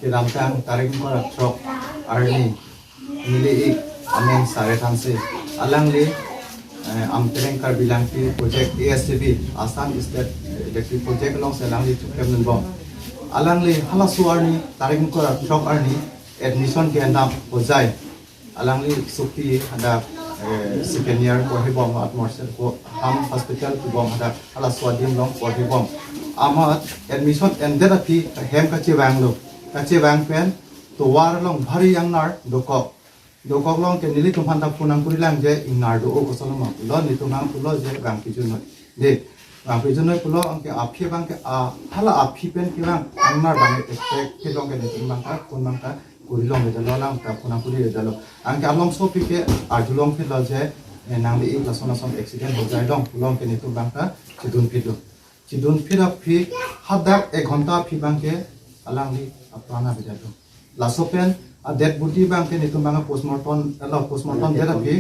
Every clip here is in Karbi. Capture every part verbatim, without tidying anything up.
Kedamtang tarik ingkoi ra throk arni neli ik ameng Sare Thanse, alangli eh, Amtereng Karbi Langpi Project, A S T P, Assam State Electric Project alongsi alangli chuklemdunbom. Alangli halaso arni tarik ingkoi ra throk arni admission ke-endam Hojai. Alangli Sukti hadak eh, second year porhibom, amat Marshall ko Ham Hospital pibom, hadak halaso adim along porhibom. Amat admission endet aphi hem kachevanglo. Kachevang pen tovar along bhari ingnar dokok. Dokok along ke nelitum aphan ta phone nangkurilang je ingnar do-o, kosonlo ma pulo, nelitum nangpulo je vangpijunnoi. Dei, vangpijunnoi pulo, anke aphi abang ke a, hala aphi pen kevang ingnar abang expect kelong ke nelitum abang ta phone abang ta kurilongledetlo, alang ta phone nangkuriledetlo. Anke alongso aphi ke arjulongphitlo je eh, nangli ik lason lason accident Hojai along pulo, anke nelitum abang ta chedunphitlo. Chedunphit aphi hadak ek ghonta aphi abang ke alangli apran avedetlo. Laso pen a dead body abang ke nelitum abang postmortem, alo postmortem det aphi.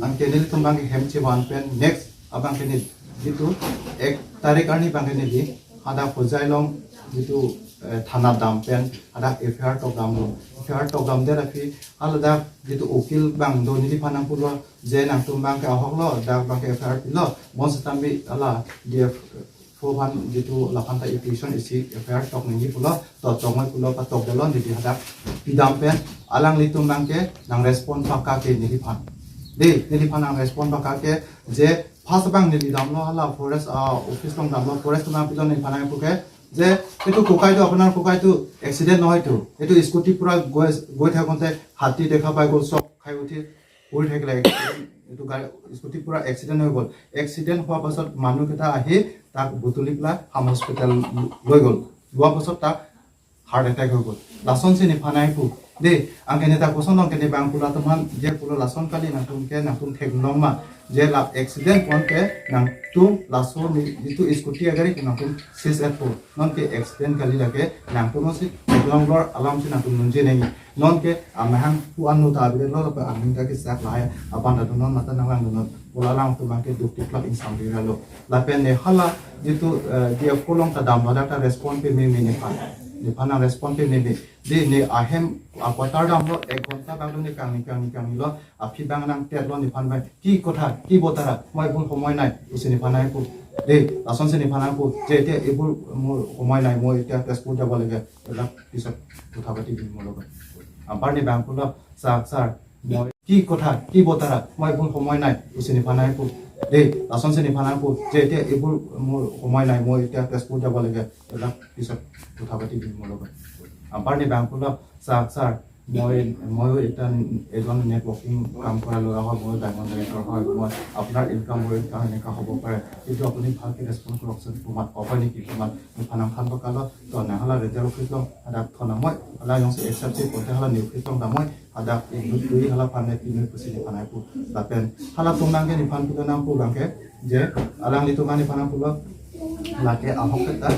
Anke nelitum abang ke hem chevan pen next abang ke ne jitu ek tarik arni abang ke neli hadak Hojai along jitu eh, thana dam pen hadak F I R tokdamlo. F I R tokdamdet aphi haladak jitu ukil abang do, neliphan nangpulo je nangtum abang ke ahoklo, dak abang ke F I R pilo, bonsitame hala D F O aphan jitu laphan ta application isi F I R tok nangji pulo, to toknoi pulo, patokdetlo, neli hadak pidam pen alanglitum abang ke nangrespond pakake neliphan. Dei, neliphan nangrespond pakake je first abang neli damlo hala forest ah, office along damlo, forest atum nangpilo, neliphan nangpuke যে এইটো ককাইটো, আপোনাৰ ককাইটো এক্সিডেণ্ট নহয়তো, এইটো স্কুটি পুৰা গৈ গৈ থাকোঁতে হাতী দেখা পাই গ'ল, চক খাই উঠি পৰি থাকিলে, এক্সিডেণ্ট, এইটো গাড়ী, স্কুটি পুৰা এক্সিডেণ্ট হৈ গ'ল। এক্সিডেণ্ট হোৱাৰ পাছত মানুহকেইটা আহি তাক বুটলি পেলাই হাম হস্পিটেল লৈ গ'ল। লোৱাৰ পাছত তাক হাৰ্ট এটেক হৈ গ'ল। Lasonsi nephan nangpu. Dei, anke ne ta koson nang ke ne abang pulo atum aphan je pulo lason kali, nangtum ke nangtum theklongma je la accident pon ke nangtum laso ni itu scooty agari ke nangtum seize etpo. Non ke accident kali, lake nangtum si theklonglor alamsi nangtum nunji nangji. Non ke amahang pu anu ta avedetlo, lapen aning ta kesak lahai abang ta dunnon, mata nanglangdunnon. Pulo alangtum abang ke duk tiplak ingsamriralo. Lapen ne hala jitu eh, D F O along ta damlo, dak ta respond pememe nephan. Nephan nangrespond pememe. Dei, ne ahem a quarter damlo, এক ঘণ্টা bak lo, ne kangni kangni kangnilo, aphi abang nangtetlo nephan abang. কি কথা, কি বতৰা, মই বোলে সময় নাই, pusi nephan nangpu. Dei, lasonsi nephan nangpu. যে এতিয়া এইবোৰ মোৰ সময় নাই, মই এতিয়া তেজপুৰ যাব লাগে, এইবিলাক পিছত কথা পাতিম মোৰ লগত। Anpar ne abang pulo, sir, sir, মই কি কথা, কি বতৰা, মই বোলে সময় নাই, pusi nephan nangpu. Dei, lasonsi nephan nangpu. যে এতিয়া এইবোৰ মোৰ সময় নাই, মই এতিয়া তেজপুৰ যাব লাগে, এইবিলাক পিছত কথা পাতিম মোৰ লগত। Anpar ne abang pulo, sir, sir, মই ময়ো এটা এজন নেটৱৰ্কিং কাম কৰা ল'ৰা হয়, মই ডায়মণ্ড ডাইৰেক্টৰ হয়, মই আপোনাৰ ইনকাম মোৰ ইনকাম এনেকুৱা হ'ব পাৰে, কিন্তু আপুনি ভালকৈ ৰেচপণ্ড কৰকচোন, ক'ৰবাত অ হয় নেকি, ক'ৰবাত nephan nangphan pakalo, to ne hala ranger office along hadak thon namoi, hala jongsi accept si pote hala ne office along damoi, hadak inut tui hala aphan ne pinoi pusi nephan nangpu. Lapen halatum abang ke nephan pilo nangpu abang ke, je alanglitum abang nephan nangpulo, lake ahok ke ta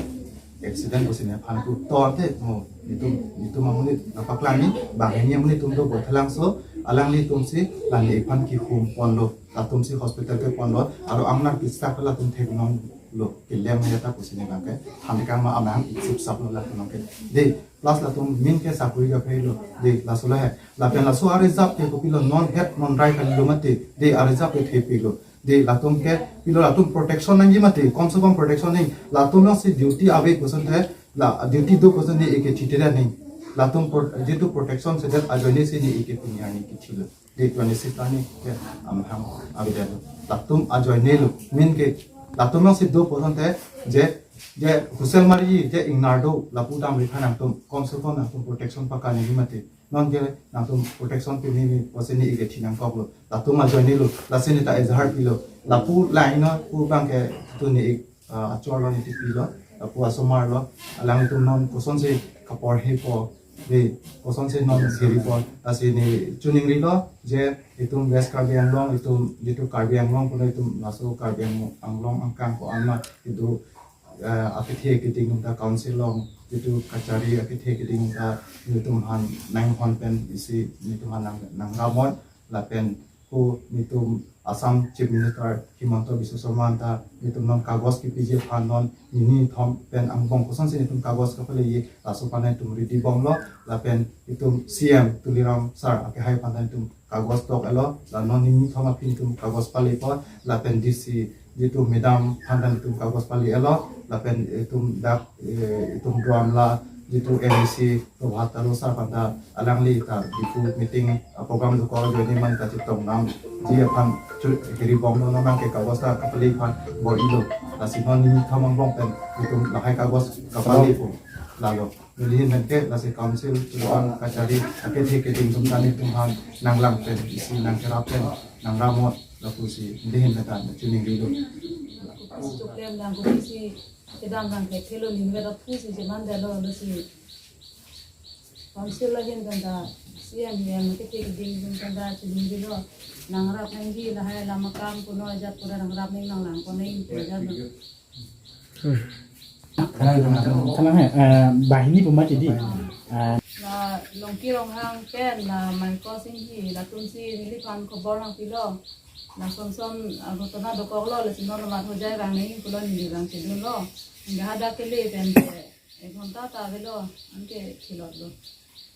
accident pusi nephan pu. To ante mo itum itum amonit nangpaklangji, banghini amonit atum do Baithalangso, alanglitumsi la nephan kehum ponlo, latumsi hospital ke ponlo, aro angnar kesak latum theklonglo, kelem ya ta pusi ne abang ke thandikang ma amang ipsup saplo latum abang ke. Dei, plus latum min ke sakuri kaprelo. Dei, laso lahai. Lapen laso a-reserve ke kopilo, non het non rai kalilo mati. Dei, a-reserve ke thepilo. Dei, latum ke pilo, latum protection nangji mati, kom se kom protection nangji. Latum jongsi duty ave koson the, la duty do koson ne ik kethithe nangji. Latum pro-, jitu protection sedet ajoinesi ne ik kethini arni kethilo. Dei, twenty six arni ke amahang avedetlo. Latum ajoinelo. Min ke latum jongsi do koson the, je, je husiar mariji, je ingnar do, lapu damri aphan nangtum kom se kom nangtum protection paka nangji mati. Non ke nangtum protection pememe pusi ne ik kethi nangkoklo. Latum ajoinelo, lasi ne ta ezahar pilo. Lapu line no pu abang ke tu ne ik ah, achorlo, ne tipilo, lapu asomar lo, alanglitum non kosonsi kaporhepo, dei, kosonsi non siripo, lasi ne choningrilo, je itum West Karbi Anglong, itum jitu Karbi Anglong pulo, itum laso Karbi Ang-, Anglong angkang ko-an ma, itum eh, akethe keding ta council along, jitu kachari akethe keding ta nelitum aphan nanghon pen isi nelitum aphan nang, nangramon, lapen ko nelitum Assam Chief Minister Himanta Biswa Sarma anta netum non kagos kepiji aphan non nini thom pen angbong kosonsi netum kagos kapaleji, laso aphan netum ready bomlo. Lapen itum C M Tuliram sir akehai aphan netum kagos tok-etlo, la non nini thom aphi netum kagos palepo. Lapen D C jitu madam aphan netum kagos pale-etlo, lapen itum dak, eh, itum Duar Amla jitu M A C Prabhat Taro sir aphan ta alangli ta Diphu meeting, ah, program dokok ajoine man ta chetongdamji aphan chu kiri bomlo, non nangke kagos ta kapale aphan bor-ilo. Lasi non nini thom angbong pen itum lahai kagos kapalepo. Lalo neli ahin pen ke lasi council kedo-an kachari akethe keding atum ta netum aphan nanglang pen isi nangkerap pen nangrap-ot lapusi neli ahin pen ta chiningrilo. Kopi si choklem lang, kopi si kedam lang, thekthe lo, ningve dok thu si cheman detlo, lasi council ahin pen ta C M, E M akethe keding atum pen ta chiningrilo. Nangrap nangji, lahai alam akam kono ajat pura nangrap nanglang, kono in pura ajat lo. Kalang, kalang, kalang he, eh, banghini pu mati di. Eh, la Longki Ronghang pen la Maikos Inghi, latumsi neliphan khobor nangpilo. La son son, ah, ghotona dokoklo, lasi non mat Hojai vang nangji pulo, neli vang chedunlo. Neli hadak kele pen ke ek ghonta ta avelo, anke chilotlo.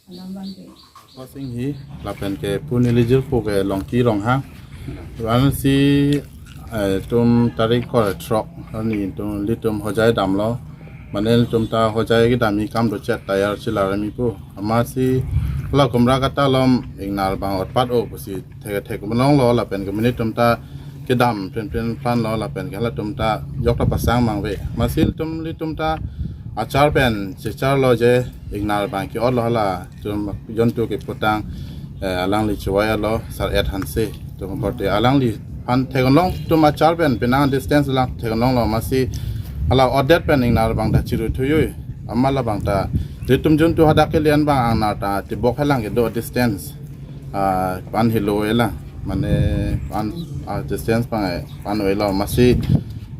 Alam abang ke. Maikos Inghi, lapen ke pu neli jirpo ke Longki Ronghang. Ansi, eh, itum tarik krethrok arni itum, ilitum Hojai damlo. Mane ilitum ta Hojai kedamji akam dochet tayar chelarmi pu. Amatsi la Kumrakata along ingnar abang otpat-o pusi thek thek malonglo, lapen ke mane itum ta kedam prin prin planlo, lapen ke halatum ta jok ta pasang mangve. Amatsi ilitum, ilitum ta achar pen checharlo je ingnar abang ke-otlo, halatum jontu keputang, eh, alangli chowai-etlo, Sar Ed Hanse. Itum korte alangliphan theklong, itum achar pen penang distance lang theklonglo, amatsi hala otdet pen ingnar abang ta chiru thuyo. Amat labang ta ilitum jontu hadak kele-an abang ingnar ta tibok helang kedo distance, ah, pan helo-e lang, mane pan, ah, distance abang, eh, pan-o-elo, amatsi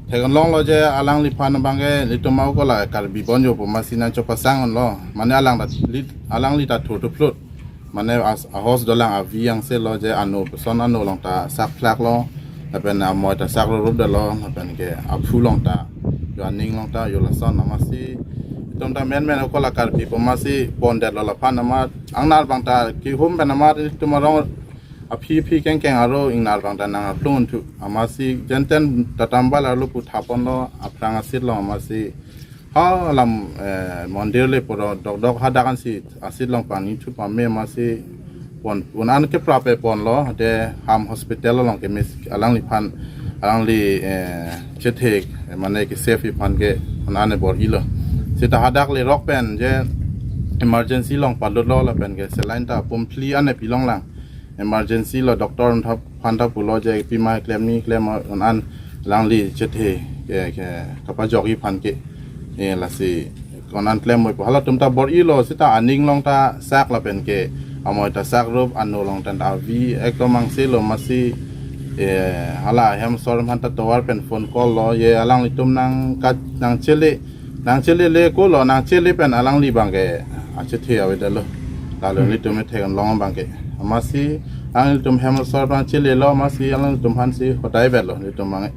theklonglo je alangliphan abang ke ilitum ako la Karbi bon jo pu amatsi nangchopasang unlo, mane alang ta li, alangli ta thur thuplut. Mane as, ahos dolang avi angselo je ano, son ano along ta sakphlaklo, lapen amoi ta sakrup rup detlo, lapen ke aphu along ta jo aning along ta jo lason, amatsi itum ta menmen ako la Karbi pu amatsi pondetlo, laphan amat ingnar abang ta kehum pen amat itum arong aphi aphi kengkeng arlo ingnar abang ta nang aplung unthu, amatsi jenten tatambal arlo pu thaponlo, aphrang asit along amatsi ha alam, eh, mondir le pura dokdok hadak ansi asit along pangni thu pame, amatsi pon, un-an keprap-e ponlo, de Ham Hospital along ke mis alangliphan, alangli, eh, chethek, eh, mane ke save aphan ke un-an bor-ilo. Seta hadak lerok pen je emergency along palutlo, lapen ke saline ta pum phli an pilonglang. Emergency lo, doctor aphan ta pulo je pima klemji klem, un-an alangli chethe ke, ke kapajokji aphan ke, eh, lasi un-an klem moi pu halatum ta bor-ilo, seta aning along ta sak lapen ke amoi ta sakrup, ano along ta avi ekdom angselo, amatsi, eh, hala hem asor aphan ta tovar pen phone call-lo, je alanglitum nang kat nangchele, nangchele le ko lo, nangchele pen alangli abang ke achethe avedetlo. Lalo, hmm, ilitum theklong abang ke, amatsi alanglitum hem asor abang chelelo, amatsi alanglitum aphansi hodai vetlo ilitum abang.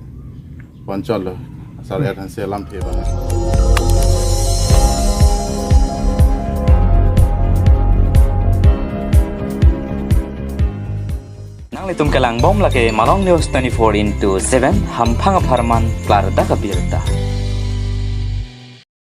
Pon chotlo, Sar Ed Hanse alamthe abang. Nanglitum kelang bom lake Malong News twenty-four into seven, hamphang apharman klardak abirta.